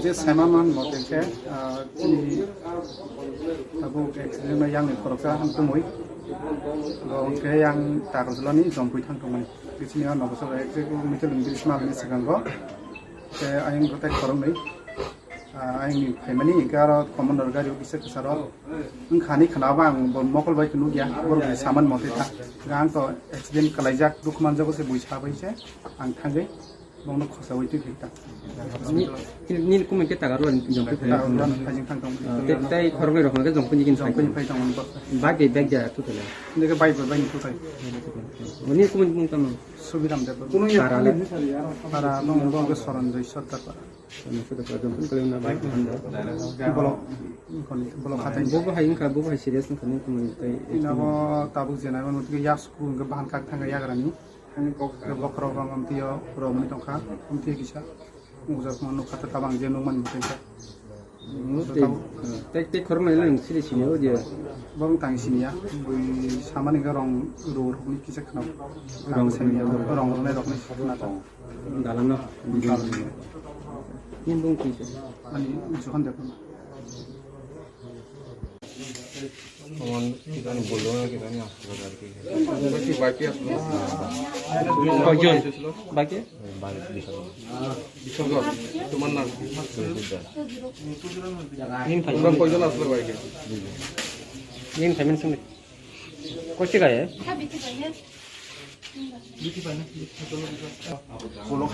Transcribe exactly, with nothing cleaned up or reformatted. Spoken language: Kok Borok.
Je saiman man mote khe, ah, chini tabuk accident bai yang ni khoroksa hamtungwi. Bo hwnkhe yang Takarjulani Jompui thang tongmani. Bisini o nogo sobo exact meter ni bish mal ni swkango. Khe ayang gotai khoroknwi. Ah, ayang ni phaimani hwnkhe aro commander gari o kisa kwcharo. Wngkha ni khwnaba ang bo mokol bai khe nukya. Borok ni saman mote ta. Ang to accident kwlaijak, dukhu manjago se bui sabai se ang thangwi. Bongno khosaui twi phikta. Ni, ni, ni kumui ke Takarjula ni Jompui phai. Takarjula ni phai jing thang tong. Ah, te, tei khoroknwi rok hwnke Jompui ni kin phai. Jompui ni phai tong ni bok. Bike, bike ja tu tele. Nike bike bai bai ni tu tai. Ni kumui mung tamo. Subiram Debbarma. Para le. Para no bo ke Soron Joi Sardar para. Soron Joi Sardar para Jompui kali na bike handa. Bolo, bolo khatai. Bo bo hai wngkha, bo bo hai serious wngkha ni kumui tei. Ina bo tabuk jenai mano twi yasku hwnke bahan kak thangka yagrani. Bokhorok rok amtio romwi tongkha, amtio kisa. Ujak mano kata tabang je nukmani tongkha. Tei, tei khoroknwi le nung siri sini o je. Borok tang siniya, bui samani ga rong ro rokni kisa khna. Rong siniya, rong rokni rokni khna. Dalam no. Dalam. Ni bung kisa. Ani Johan Debbarma. তোমার কি জানি বললো না কি জানি আসতে পারে আর কি। তোমরা কি বাইকে আসলো? কয়জন? বাইকে? বাইক বিশাল। বিশাল। তোমার নাম কি? সুজিত দাস। নিন খাই। তোমরা কয়জন আসলো বাইকে? নিন খাই, মেনশন। কইছে গায়ে? বলো।